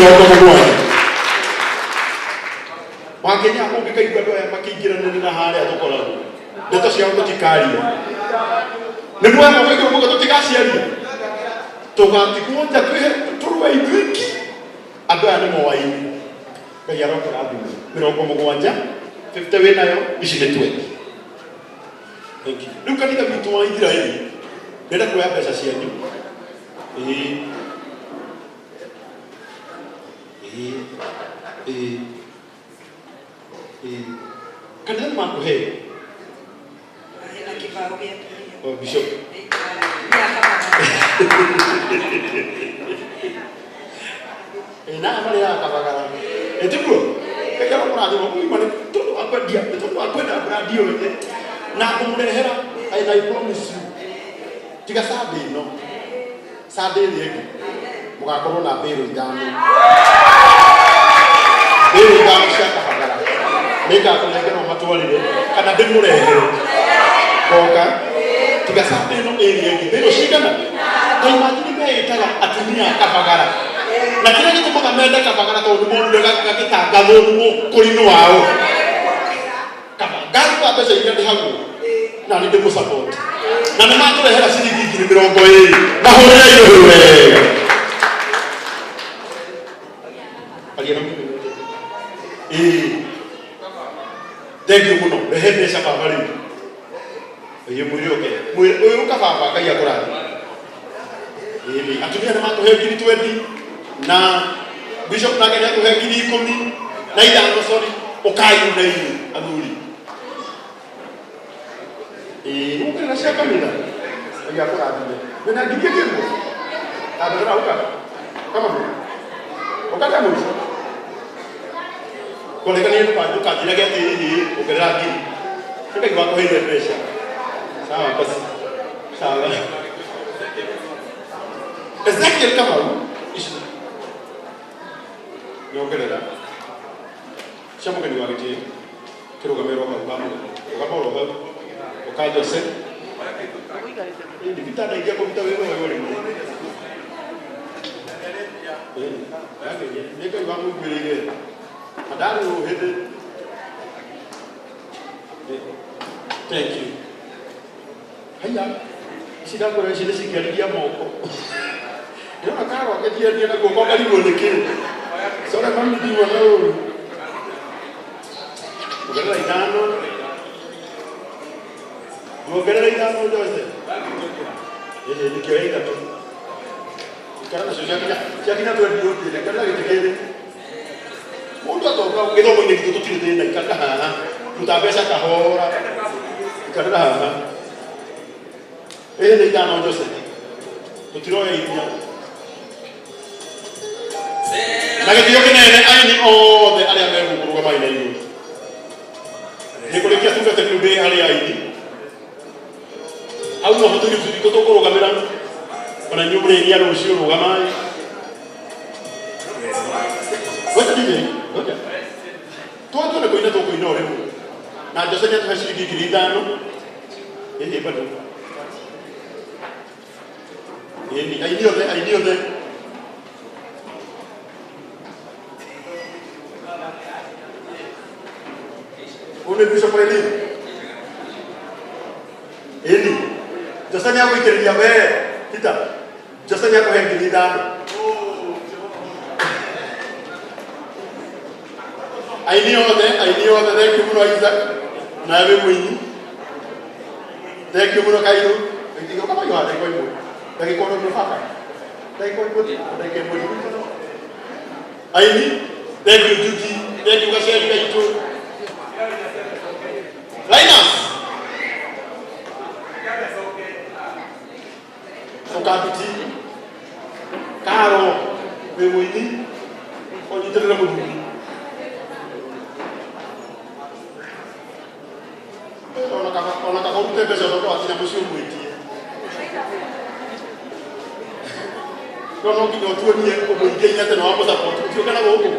Mĩrongo mũgwanja wakenya ũngĩkaigua andũ aya makĩingĩranĩrĩra harĩa tũkoragwo, ndeto ciao tũtikaria. Nĩ muoya moko igũrũ muga tũtigaciaria, tũgatigwo nja twĩhe tũrũe ithuiki. Andũ aya nĩ moaini. Ngai arokũrathima. Mĩrongo mũgwanja, 50 wĩ nayo, ici nĩ 20. Thank you. Rĩu kanitha witũ wa Isiraeli ndĩrenda kuoya mbeca cianyu. Ĩĩ, ĩĩ, ĩĩ, ĩĩ, kanitha nĩ makũhe. Na kĩbaũ gĩa atumia. Oh, bishop. Mĩaka. Ĩĩ, na aya marĩaga kabagara ĩtiguo ngai arokũrathima mũgima nĩ tondũ wa kwendia, nĩ tondũ wa kwenda brand ĩyo na ngũmũrehera. And I promise you, tiga Sunday ĩno, Sunday ĩrĩa ĩngĩ mũgakorwo na mbĩrũ ithano, mbĩrũ ithano cia kabagara. Nĩngakũnengera ũmatwarĩre kana ndĩmũrehere ngoka. Tiga Sunday ĩno, ĩrĩa ĩngĩ, mbĩrũ cigana? Ta imagine, meĩtaga atumia a kabagara, na kĩrĩa gĩtũmaga mende kabagara tondũ nĩ monire gagĩtangathwo nĩ mũkũrinũ wao. Kaba ngaruta mbeca iria ndĩhagwo na nĩ ndĩmũsupport, na nĩ matũrehera ciringi 20,000. Mahũrĩre irũhĩ wega. Aria na mũndũ. Ĩĩ, thank you mũno. Rehe mbeca baba rĩu. Ĩĩ, mwĩre oke. Mwĩre ũyũ ũka baba. Ngai akũrathime. Ĩĩ, atumia nĩ matũhe 20,000, na bishop nake nĩ atũhe 15,000. Sorry, ũkai na inyuĩ athuri. Ĩĩ, ũkĩrĩra cia kanitha. Ngai akũrathime. Wĩna ngiri ĩngĩ ĩmwe andũra ũka kama mwe ũkata mũico kũrekania. Ndũkanjĩrage atĩ ĩĩ ongerera ngiri. Ngai wakũheire mbeca. Sawa basi, sawa. Ezekiel Kamau, ici nyongerera cia mũgeni wa gĩtĩo. Kĩrũgamĩrĩrwo hau ha mũgeni, rũgama oro hau. Ũka Jose. Ĩĩ, Peter ndaingĩa kũruta wĩra ũyũ rĩmwe. Ĩĩ, nĩ Ngai wamũiguĩrĩire na ndarĩ hĩndĩ. Thank you. Haiya, ici ndakwĩra, ici nĩ cingĩarigia moko. Ndĩrona karo akĩnjiaria na guoko ngarigwo nĩ kĩ. Sore mami, ndiuga na ũru. Ongerera ithano. Ongerera ithano, Jose. Ĩĩ, nĩkĩoya ithatũ. Ikara nacio ciakinya, ciakinya 20 ũnjĩre. Ikarĩra gĩtĩ kĩrĩ. Mũndũ atonga gĩthomo-inĩ gitũ tũtirĩ thĩna. Ikarĩra haha. Ruta mbeca kahora. Ikarĩra haha. Ĩĩ, nĩ ithano Jose. Tũtiroya iria. Na gĩtĩo kĩnene aini othe arĩa megũkũrũgama na igũrũ. Nĩ kũrĩkia tugete rĩu ndĩ harĩ aini. Hau no ho tũrĩ tũkũrũgamĩra. Ona inyuĩ mũrĩria rũciũ rũgamai. Ngoja DJ, ngoja. Tuo nĩ kũina tũkũina o rĩmwe. Na Jose nĩ atũhe ciringi 5,000. Ĩhĩ bado. Ĩni, aini othe, aini othe. Ũyũ nĩ Bishop Eli. Ĩni. Jose nĩ agũitĩrĩria we. Peter. Jose nĩ akũhe 5,000. Aini othe, aini othe, thank you mũno Isaac. Nawe wĩ mũini. Thank you mũno Kairu. Ũka mahiũ ndagĩka ĩmwe. Ndagĩka ĩmwe baba. Ndagĩka ĩmwe tu, ndagĩka ĩmwe tu. Aini, thank you Judy, thank you gaciari gaitũ. Linus. Ũkambiti. Karo, wĩ mũini. Ũnyitĩrĩre mũthuri. Ona kaba ũrute mbeca ũcoke wakinya mũciĩ ũmwĩtie. No no nginya ũtuonie ũmũingĩire atĩ nĩ wamũsupport. Ũtiũke na gũkũ.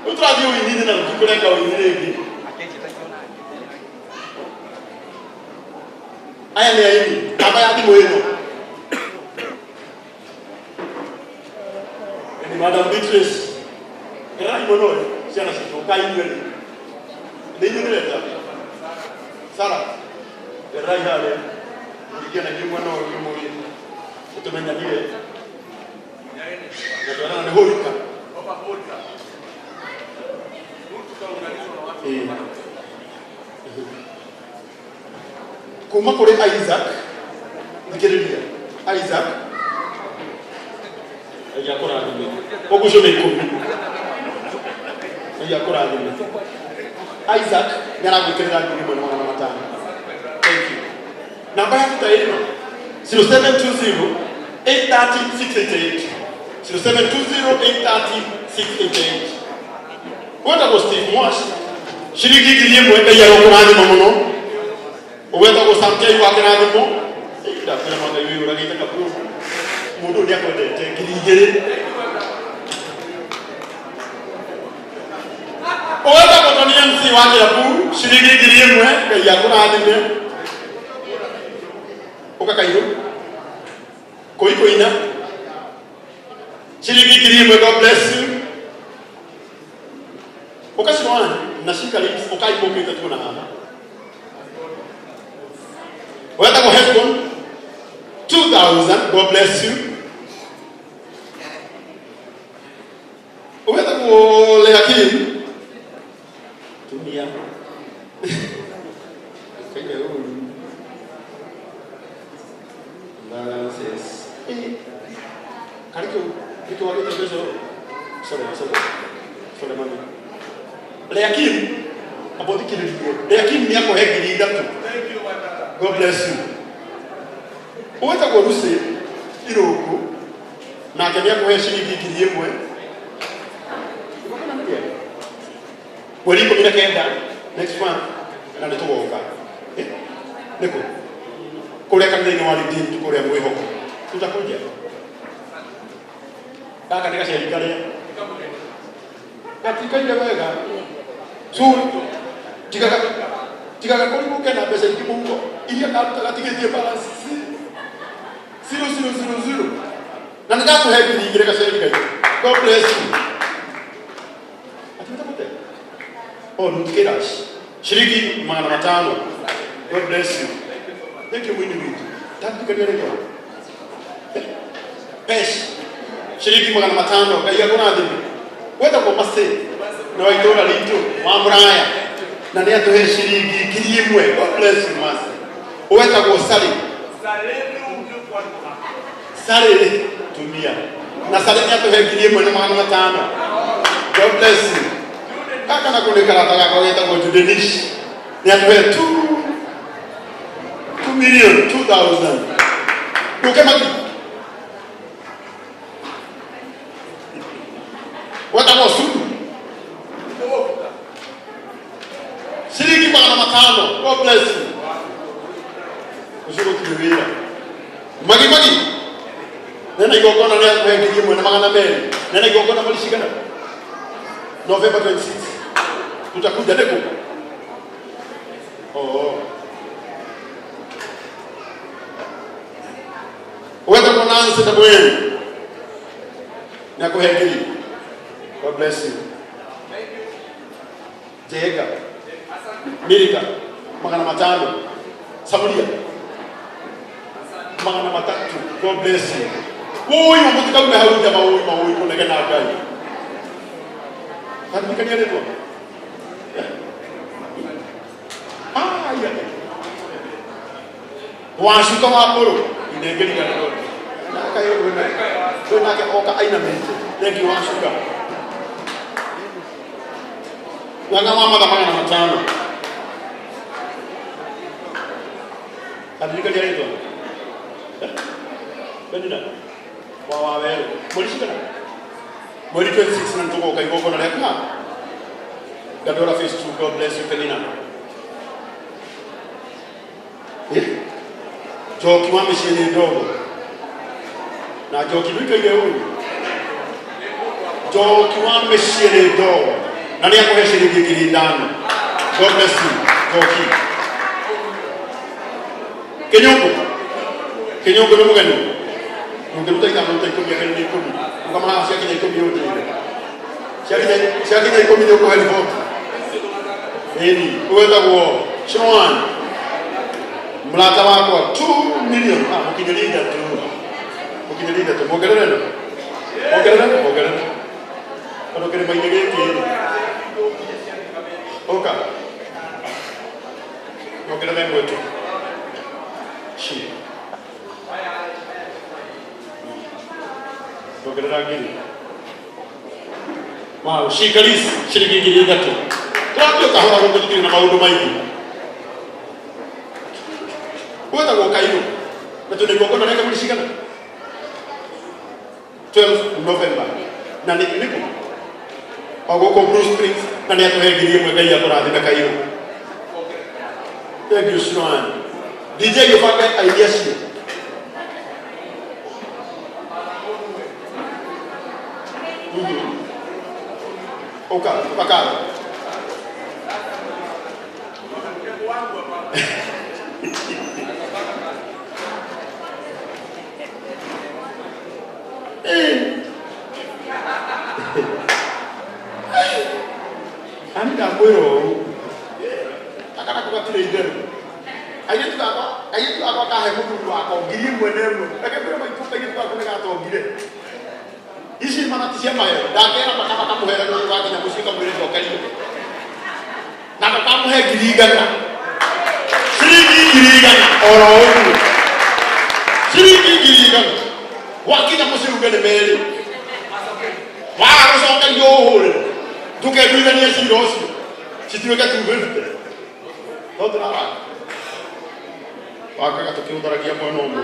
Rĩu tũrathiĩ ũini-inĩ na tũtikũrenga ũini rĩngĩ. Aya nĩ aini. Namba ya thimũ ĩno. Ni Madam Beatrice. Ngerai mũno ĩ, ciana citũ, ũkai inyuĩ. Nĩ inyuĩ ndĩreta? Sara. Ngerai harĩa. Mũringie na inyuĩ mwena ũyũ mũrĩ. Tũmenyanire. Na twerana nĩ hũrika. Ĩĩ. Kuma kũrĩ Isaac, thikĩrĩria Isaac, Ngai akũrathime. Ũguo ũcio nĩ ikũmi. Ngai akũrathime. Isaac nĩ aragwĩkĩrĩra 1500. Thank you. Namba yaku ta ĩno 0720 830 688, 0720 830 688. Wetagwo Steve Mwash, ciringi 1000. Ngai arokũrathima mũno. Ũgwetagwo Sam Kei wa kĩrathimo. Ndakwĩra ma Ngai wĩyũragĩte kaburu, mũndũ ũyũ nĩakwendete. 2000. Ũgwetagwo Tony MC wa Kĩambu, ciringi 1000. Ngai akũrathime. Ũka kairũ kũi kũina, ciringi 1000. God bless you. Ũkacirwana na cikari ũkaimũkĩte tuona haha. Wetagwo Hesbon, 2000. God bless you. Wetagwo Leakim tumia kaire ũru balances. Karĩ kĩu nĩkĩo wagĩte mbeca ũũ. Sorry, sorry, sorry, mami. Leakim, amba ũthikĩrĩrie. Leakim nĩ akũhe 3000. God bless you. Wĩtagwo Lucy Irũngũ, nake nĩ akũhe ciringi 1000. Mweri 19, next month, na nĩ tũgoka. Nĩkũ kũrĩa kanitha-inĩ wa Redeemed, kũrĩa mwĩhoko tutakuja. Gaka nĩ gaceri karĩa gatikaire wega so tigaga tigaga kũrigwo kena mbeca ingĩ mũhuko iria karuta gatigĩtie balance 0000 na nĩ gakũhe 2000 gaceri gaitũ. God bless you. Ati mute oh Ruth ciringi 500. God bless you. Thank you. Mwini witũ taririkania rĩtwa Pesh, ciringi 500. Ngai akũrathime. Wetagwo Mase na wa itũũra ritũ wa Mũraya na nĩ atũhe ciringi 1000. God bless you, Mase. Wetagwo Sari Sari tumia na Sari nĩ atũhe 1500. God bless you. Gaka nako nĩ karata gakwa getagwo Judenish, nĩ atũhe 2 million 2000. Ndũke magi wetagwo Sulu, ciringi 500. God bless you. Ũcio gũtirĩ wĩra magi magi nena igongona rĩa kũhe 1200. Nena igongona mweri cigana? November 26 tutakuja. Nĩkũ? Oh. Wetagwo Nancy Ndamweri nĩ akũhe ngiri. God bless you. Jega Mirika, 500. Samuria, 300. God bless you. Wũi, mũtikaume hau nja maũi maũi kũnegena Ngai. Karirikania rĩtwa. Ah, iya. Wacuka wa mbũrũ inengeri naka wĩ nake oka ainamĩte. Thank you, wacuka. Ng'ang'a wa matha, 500. Karirikania rĩtwa Benina wa wawerũ, mweri cigana? Mweri 26 na nĩtũgoka igongona rĩa kũha Gandora Phase 2. God bless you, Penina. Njoki wa mĩciĩ nĩ ndogo na njoki ndũikaire ũru. Njoki wa mĩciĩ nĩ ndogo na nĩ akũhe ciringi 5000. God bless you, Njoki. Kĩnyũngũ, kĩnyũngũ nĩ mũgeni. Ndũngĩruta ithano, ruta ikũmi, ageni nĩ ikũmi. Rũgama haha ciakinya 10 ũnjĩre. Ciakinya 10 nĩ ũkũhe riboti. Ĩni, ũgwetagwo Sean. Mũrata wakwa 2 million. Ah, mũkinyĩrie 3. Mũkinyĩrie 3. Muongerere no. Muongerere, muongerere. Tondũ kĩrĩma-inĩ gĩkĩ rĩ. Ũka. Nyongerere ĩmwe tu. Ci. Nyongerera 1000. Wow, shikaris ciringi 3000. Tũrathiĩ kahora gũkũ tũtirĩ na maũndũ maingĩ. Gwĩtagwo Kairũ. Na twĩna igongona rĩa mweri cigana? 12 November. Na nĩ nĩkũ? O gũkũ Blue Springs na nĩ atũhe 1000 Ngai akũrathime Kairũ. Thank you Swan. DJ ũbange aini acio. Ũka, ũka kando. Ani ndakwĩra ũũ gaka nako gatirĩ itherũ airĩtu gakwa kahe mũthuri wakwa 1001 reke ngwĩre maitũ kairĩtu gakwa nĩ gatongire ici mana ti cia maheo ndakera makamũhera no wakinya mũciĩ kamwĩre cokerio na ndũkamũhe 100,000 ciringi 100,000 oro ũguo ciringi 100,000 wakinya mũciĩ uge nĩ merĩ waga gũcokerio ũhũrĩre ndũkenduithanie cira ũcio cituĩke 250 no tũrawaka wakaga tũkĩũtharagia mwena ũmwe.